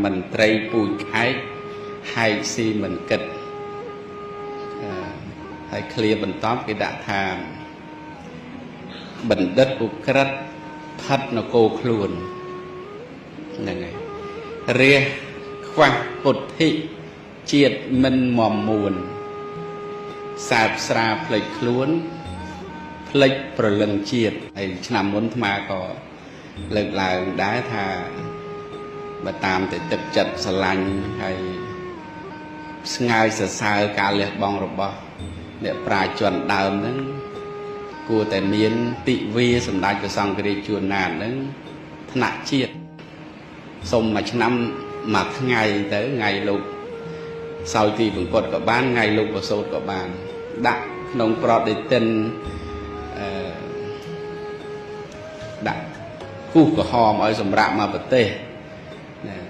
មន្ត្រីពូជក្អែកហែកស៊ីមិនគិតហើយឃ្លាបន្តគេដាក់ថាបណ្ឌិតឧក្រិដ្ឋផិតនគរខ្លួនហ្នឹងហើយរះខ្វះពុទ្ធិជាតិមិនមមមួនសែបស្រាផ្លេចខ្លួនផ្លេចប្រលឹងជាតិហើយឆ្នាំមុនអាត្មាក៏លើកឡើងដែរថាបើតាមតែទឹកចិត្តស្រឡាញ់ហើយស្ងើចសរសើរការលះបង់របស់អ្នកប្រាជ្ញជនដើមហ្នឹងគួរតែមានទិវាសម្ដេចព្រះសង្ឃរាជជួនណាតហ្នឹងថ្នាក់ជាតិសុំមួយឆ្នាំមួយថ្ងៃទៅថ្ងៃលោកសោយទីបង្គត់ក៏បានថ្ងៃលោកប្រសូតក៏បានដាក់ក្នុងប្រតិទិនដាក់គូសក្រហមឲ្យសម្រាប់មកប្រទេស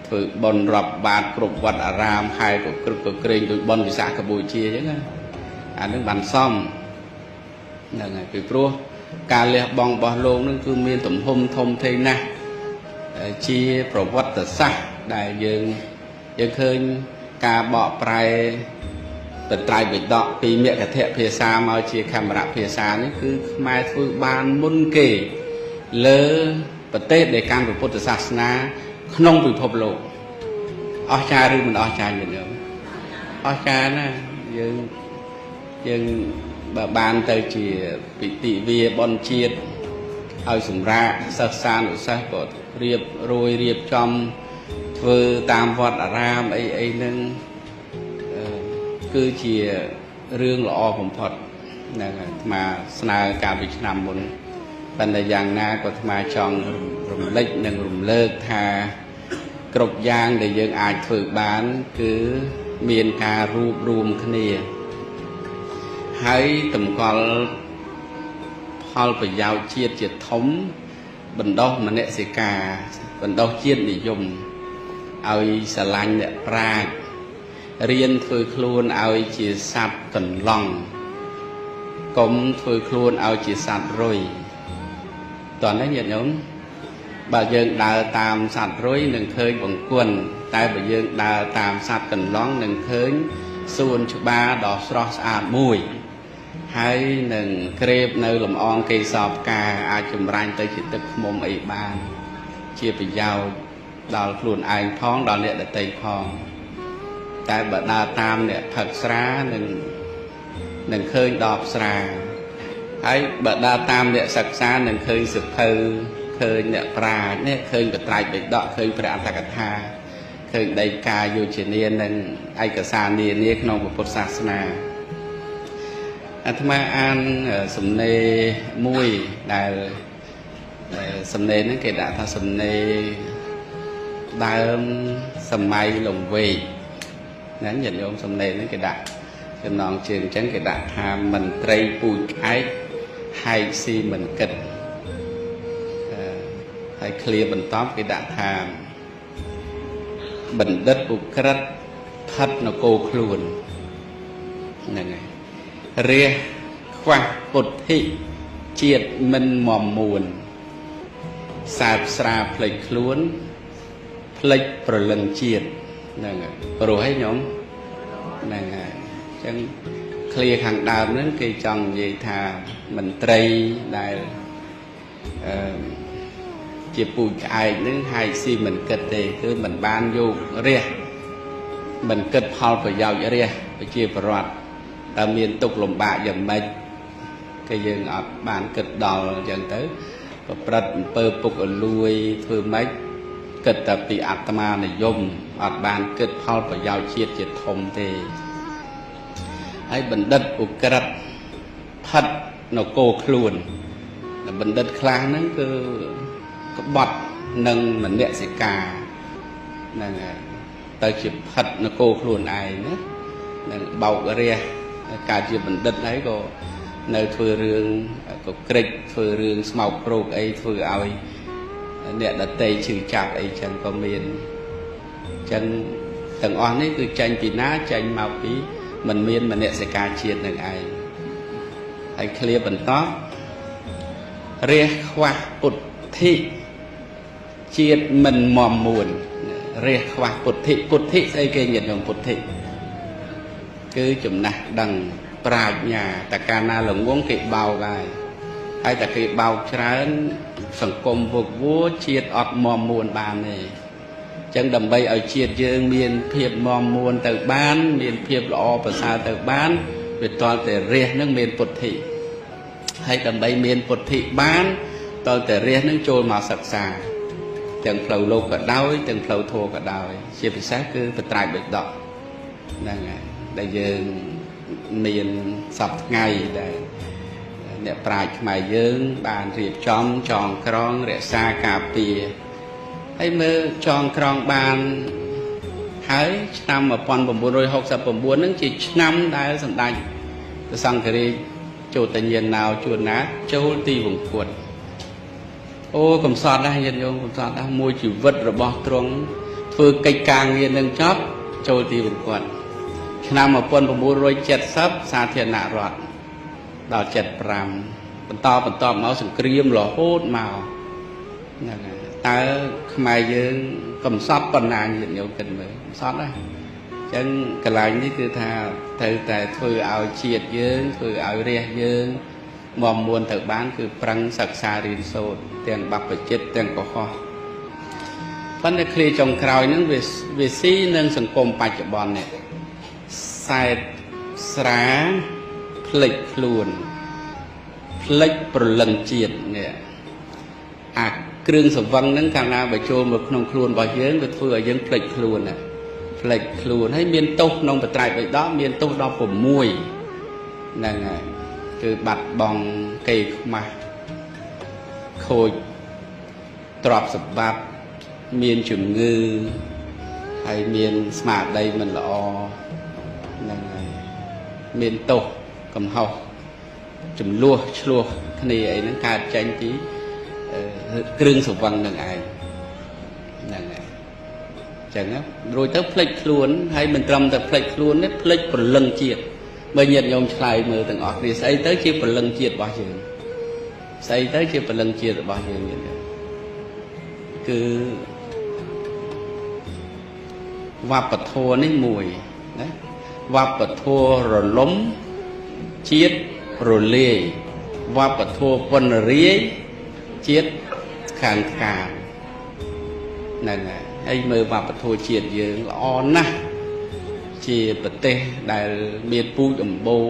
ធ្វើបុណ្យរាប់បាតគ្រប់វត្តអារាមហើយក៏ក្រឹកក៏ក្រែងដូចបុណ្យវិសាខបូជាអញ្ចឹងណាអានឹងបានសមហ្នឹងហើយពីព្រោះការលះបង់របស់លោកនឹងគឺមានទំហំធំធេងណាស់ជាប្រវត្តិសាស្ត្រដែលយើងឃើញការបកប្រែបត្រៃបិដកពីមគ្គធភាសាមកជាខេមរៈភាសានេះគឺខ្មែរធ្វើបានមុនគេលើប្រទេសដែលកាន់ពុទ្ធសាសនាក្នុងពិភពលោកអស្ចារ្យឬមិនអស្ចារ្យញាតិញោមអស្ចារ្យណាស់យើងបើបានទៅជាពិធីវាបុណ្យជាតិឲ្យសម្រាកសិស្សានុសិស្សក៏រៀបរួយរៀបចំធ្វើតាមវត្តអារាមអីអីហ្នឹងគឺជារឿងល្អបំផុតហ្នឹងអាត្មាស្នើកាលពីឆ្នាំមុនប៉ុន្តែយ៉ាងណាក៏អាត្មាចង់រំលេចនិងរំលើកថាគ្រប់យ៉ាងដែលយើងអាចធ្វើបានគឺមានការរួបរួមគ្នាហើយតម្កល់ផលប្រយោជន៍ជាតិជាធំបណ្ដោះមនសិការបណ្ដោះជាតិនិយមឲ្យស្រឡាញ់អ្នកប្រាជ្ញរៀនធ្វើខ្លួនឲ្យជាសត្វកន្លង់កុំធ្វើខ្លួនឲ្យជាសត្វរុយតោះនេះញាតិញោមបើយើងដើរតាមសត្វរុយនឹងឃើញបង្គន់តែបើយើងដើរតាមសត្វកន្លង់នឹងឃើញសួនច្បារដ៏ស្រស់ស្អាតមួយហើយនឹងក្រេបនៅលំអងកេសរផ្កាអាចចម្រាញ់ទៅជាទឹកឃ្មុំអីបានជាប្រយោជន៍ដល់ខ្លួនឯងផងដល់អ្នកដទៃផងតែបើដើរតាមអ្នកផឹកស្រានឹងឃើញដបស្រាហើយបើដើរតាមអ្នកសិក្សានឹងឃើញសៀវភៅឃើញអ្នកប្រាជ្ញនេះឃើញបត្រៃបិដកឃើញព្រះអត្ថកថាឃើញដីកាយោជនានិងឯកសារនានាក្នុងពុទ្ធសាសនាអាត្មាអានសំណេរមួយដែលសំណេរហ្នឹងគេដាក់ថាសំណេរដើមសម័យលង្វែកហ្នឹងញាតិញោមសំណេរហ្នឹងគេដាក់ចំណងជើងអញ្ចឹងគេដាក់ថាមន្ត្រីពូជក្អែកហែកស៊ីមិនគិតហើយឃ្លាបន្តគេដាក់ថាបណ្ឌិតឧក្រិដ្ឋផិតនគរខ្លួនហ្នឹងហើយរះខ្វះពុទ្ធិជាតិមិនមមមួនសែបស្រាផ្លេចខ្លួនផ្លេចប្រលឹងជាតិហ្នឹងហើយព្រោះអីញោមហ្នឹងហើយអញ្ចឹងឃ្លាខាងដើមហ្នឹងគេចង់និយាយថាមន្ត្រីដែលជាពូជក្អែកហ្នឹងហែកស៊ីមិនគិតទេគឺមិនបានយករះមិនគិតផលប្រយោជន៍រះប្រជាពលរដ្ឋតើមានទុកលំបាកយ៉ាងម៉េចគេយើងអត់បានគិតដល់អញ្ចឹងទៅប្រព្រឹត្តអំពើពុករលួយធ្វើម៉េចគិតតែពីអាត្មានិយមអត់បានគិតផលប្រយោជន៍ជាតិជាធំទេហើយបណ្ឌិតឧក្រិដ្ឋផិតនគរខ្លួនបណ្ឌិតខ្លះហ្នឹងគឺក្បត់នឹងមនសិការហ្នឹងទៅជាផិតនគរខ្លួនឯងណានឹងបោករះការជាបណ្ឌិតហើយក៏នៅធ្វើរឿងក៏ក្រិចធ្វើរឿងស្មោកគ្រោកអីធ្វើឲ្យអ្នកដទៃឈឺចាប់អីចឹងក៏មានចឹងទាំងអស់នេះគឺចេញពីណាចេញមកពីមិនមានមនសិការជាតិនឹងឯងហើយឃ្លាបន្តរះខ្វះពុទ្ធិជាតិមិនមមមួន រះខ្វះពុទ្ធិពុទ្ធិស្អីគេញាតិញោមពុទ្ធិគឺចំណេះដឹងប្រាជ្ញាតែកាលណាល្ងងគេបោកហើយហើយតែគេបោកច្រើនសង្គមវឹកវរជាតិអត់មមួនបានទេចឹងដើម្បីឲ្យជាតិយើងមានភាពមមួនទៅបានមានភាពល្អប្រសើរទៅបានវាទាល់តែរះនឹងមានពុទ្ធិហើយដើម្បីមានពុទ្ធិបានទាល់តែរះនឹងចូលមកសិក្សាទាំងផ្លូវលោកក៏ដោយទាំងផ្លូវធម៌ក៏ដោយជាពិសេសគឺបត្រៃបិដកហ្នឹងហើយដែលយើងមានសពថ្ងៃដែលអ្នកប្រាជ្ញខ្មែរយើងបានរៀបចំចងក្រងរក្សាការពារហើយមើលចងក្រងបានហើយឆ្នាំ1969ហ្នឹងជាឆ្នាំដែលសម្ដេចព្រះសង្ឃរាជចូលតញ្ញាណោជួនណាចូលទីវង្គតអូកំសត់ណាស់ញាតិញោមកំសត់ណាស់មួយជីវិតរបស់ទ្រង់ធ្វើកិច្ចការងារនឹងចប់ចូលទីវង្គតឆ្នាំ1970សាធារណរដ្ឋដល់75បន្តបន្តមកសង្គ្រាមរហូតមកហ្នឹងហើយតើខ្មែរយើងកំសត់ប៉ុណ្ណាញាតិញោមគិតមើលកំសត់ណាស់អញ្ចឹងកន្លែងនេះគឺថាត្រូវតែធ្វើឲ្យជាតិយើងធ្វើឲ្យរាជយើងមមួនទៅបានគឺប្រឹងសិក្សារៀនសូត្រទាំងបព្វជិតទាំងកុហកប៉ុន្តែឃ្លាចុងក្រោយហ្នឹងវាស៊ីនឹងសង្គមបច្ចុប្បន្ននេះសែបស្រាភ្លេចខ្លួនភ្លេចព្រលឹងជាតិនេះអាគ្រឿងសង្វឹងហ្នឹងកាលណាបើចូលមកក្នុងខ្លួនរបស់យើងវាធ្វើឲ្យយើងភ្លេចខ្លួនណាភ្លេចខ្លួនហើយមានទោសក្នុងបត្រៃបិដកមានទោសដល់6ហ្នឹងហើយគឺបាត់បង់កេរខ្មាស់ខូចទ្រព្យសម្បត្តិមានជំងឺហើយមានស្មារតីមិនល្អហ្នឹងហើយមានទោសកំហុសចំនួនឆ្លោះគ្នាអីហ្នឹងកើតចេញពីគ្រឿងសង្វឹងនឹងឯងហ្នឹងហើយចឹងរួចទៅភ្លេចខ្លួនហើយមិនត្រឹមតែភ្លេចខ្លួនទេភ្លេចព្រលឹងជាតិបើញាតិញោមឆ្លើយមើលទាំងអស់គ្នាស្អីទៅជាព្រលឹងជាតិរបស់យើងស្អីទៅជាព្រលឹងជាតិរបស់យើងញាតិញោមគឺវប្បធម៌នេះមួយណាវប្បធម៌រលំជាតិរលាយវប្បធម៌ពនរាយជាតិខាងកាមហ្នឹងហើយមើលវប្បធម៌ជាតិយើងល្អណាស់ជាប្រទេសដែលមានពូជអម្បូរ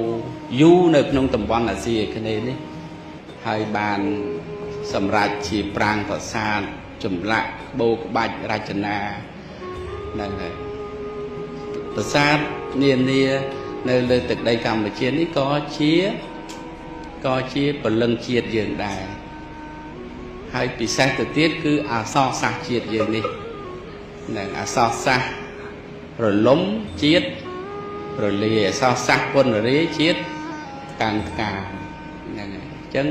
យូរនៅក្នុងតំបន់អាស៊ីអាគ្នេយ៍នេះហើយបានសម្រេចជាប្រាង្គប្រាសាទចម្លាក់ក្បូរក្បាច់រចនាហ្នឹងហើយប្រាសាទនានានៅលើទឹកដីកម្ពុជានេះក៏ជាព្រលឹងជាតិយើងដែរហើយពិសេសទៅទៀតគឺអក្សរសាស្ត្រជាតិយើងនេះនឹងអក្សរសាស្ត្ររលំជាតិរលាយអក្សរសាស្ត្រពនរាយជាតិកាំងកាមហ្នឹងហើយអញ្ចឹង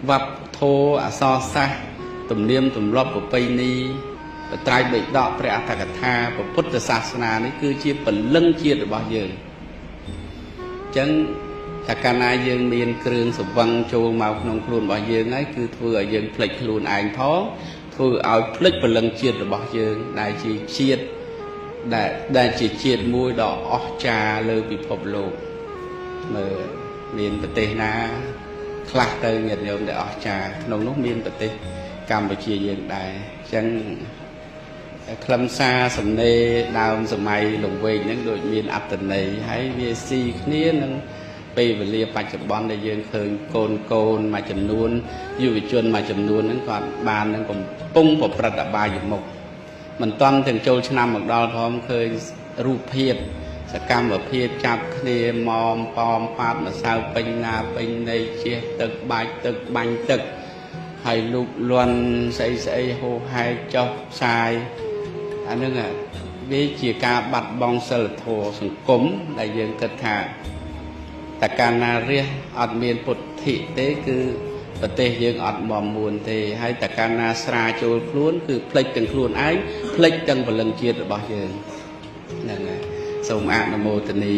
វប្បធម៌អក្សរសាស្ត្រទំនៀមទម្លាប់ប្រពៃណីបត្រៃបិដកព្រះអត្ថកថាពុទ្ធសាសនានេះគឺជាព្រលឹងជាតិរបស់យើងអញ្ចឹងតែកាលណាយើងមានគ្រឿងសង្វឹងចូលមកក្នុងខ្លួនរបស់យើងហើយគឺធ្វើឲ្យយើងភ្លេចខ្លួនឯងផងធ្វើឲ្យភ្លេចព្រលឹងជាតិរបស់យើងដែលជាជាតិដែលជាជាតិមួយដ៏អស្ចារ្យលើពិភពលោកមើលមានប្រទេសណាខ្លះទៅញាតិញោមដែលអស្ចារ្យក្នុងនោះមានប្រទេសកម្ពុជាយើងដែរអញ្ចឹងខ្លឹមសារសំណេរដើមសម័យលង្វែងហ្នឹងដូចមានអត្ថន័យហើយវាស៊ីគ្នានឹងពេលវេលាបច្ចុប្បន្នដែលយើងឃើញកូនមួយចំនួនយុវជនមួយចំនួនហ្នឹងគាត់បាននឹងកំពុងប្រព្រឹត្តអបាយមុខមិនតាន់ទាំងចូលឆ្នាំមកដល់ផងឃើញរូបភាពសកម្មភាពចាប់គ្នាមមប៉មប៉ាតម្សៅពេញណាពេញនៃជះទឹកបាច់ទឹកបាញ់ទឹកហើយលូកលាន់ស្អីស្អីហូហែកចុះផ្សាយអាហ្នឹងវាជាការបាត់បង់សិលធម៌សង្គមដែលយើងគិតថាតែកាលណារះអត់មានពុទ្ធិទេគឺប្រទេសយើងអត់មមួនទេហើយតែកាលណាស្រាចូលខ្លួនគឺភ្លេចទាំងខ្លួនឯងភ្លេចទាំងព្រលឹងជាតិរបស់យើងហ្នឹងហើយសូមអនុមោទនា